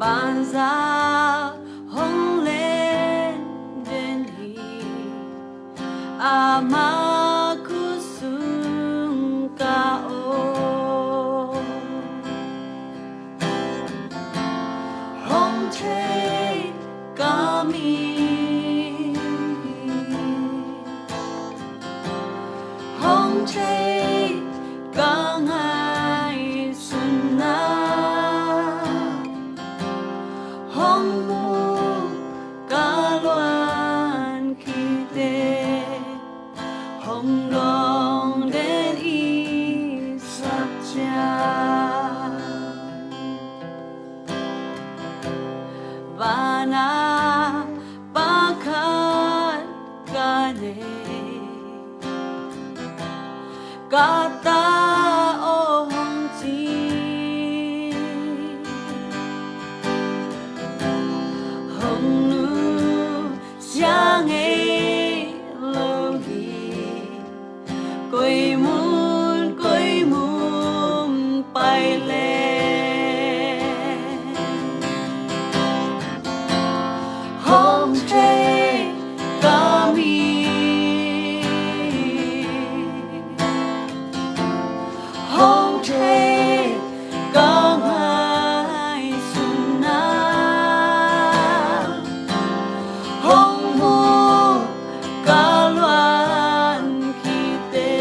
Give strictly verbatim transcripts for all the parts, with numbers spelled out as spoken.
Vanzat hong len den hi, ama khut sung ka om. Hong thei ka mi, hong thei ka ngaihsutna, hong mu ka luan khite, hong dawng den i sap ciang. Vana Pa khat ka nei, ka ta aw hong ci, hong nusia ngei lo hi. Koi mun koi mun pai leh, hong thei ka mi, hong thei ka ngaihsutna, hong mu ka luan khite,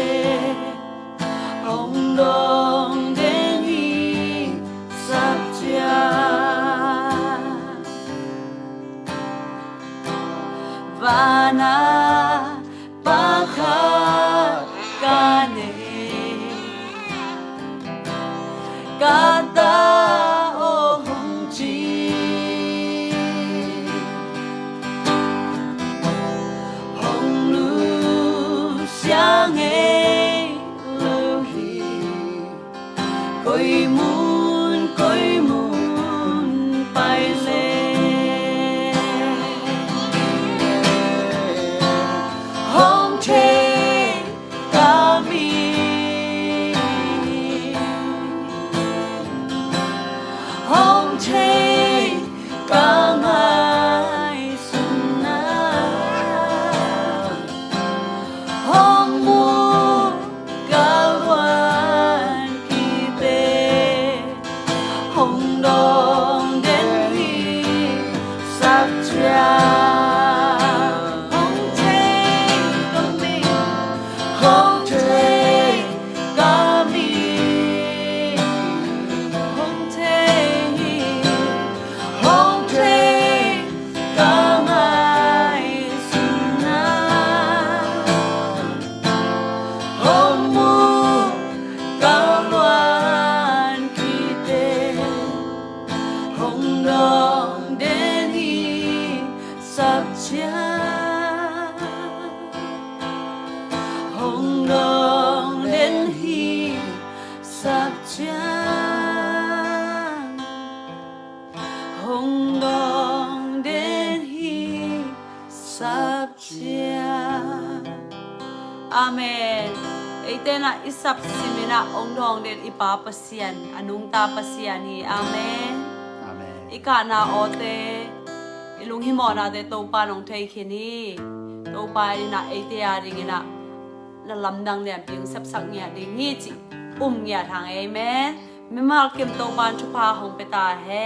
hong dawng den i sap ciang. Vana Pa khat ka nei, ka ta aw hong ci, hong nusia ngei lo hi. Koi mun koi mun pai leh, hong thei ka mi, hong thei ka ngaihsutna, hong mu ka luan khite, hong dawng den i sap ciang. Hong thei ka mi, hong thei ka mi, hong thei hi, hong thei ka ngaihsutna, hong mu ka luan khite, hong dawng den i sap ciang, hong dawng den i sap ciang, hong dawng den i sap ciang. Amen. Eite in ah i sap simin ah hong dawng den i Pa Pasian, a nungta Pasian hi. Amen. Amen. I kahna awte, i lunghimawhnate Topa in hong thei khin hi. Topa in ah eite a dingin ah na lamdang lianpi hong sepsak ngiat ding hi cih um ngiat hang. Amen. Mimal kim Topa in thupha hong pia ta hen.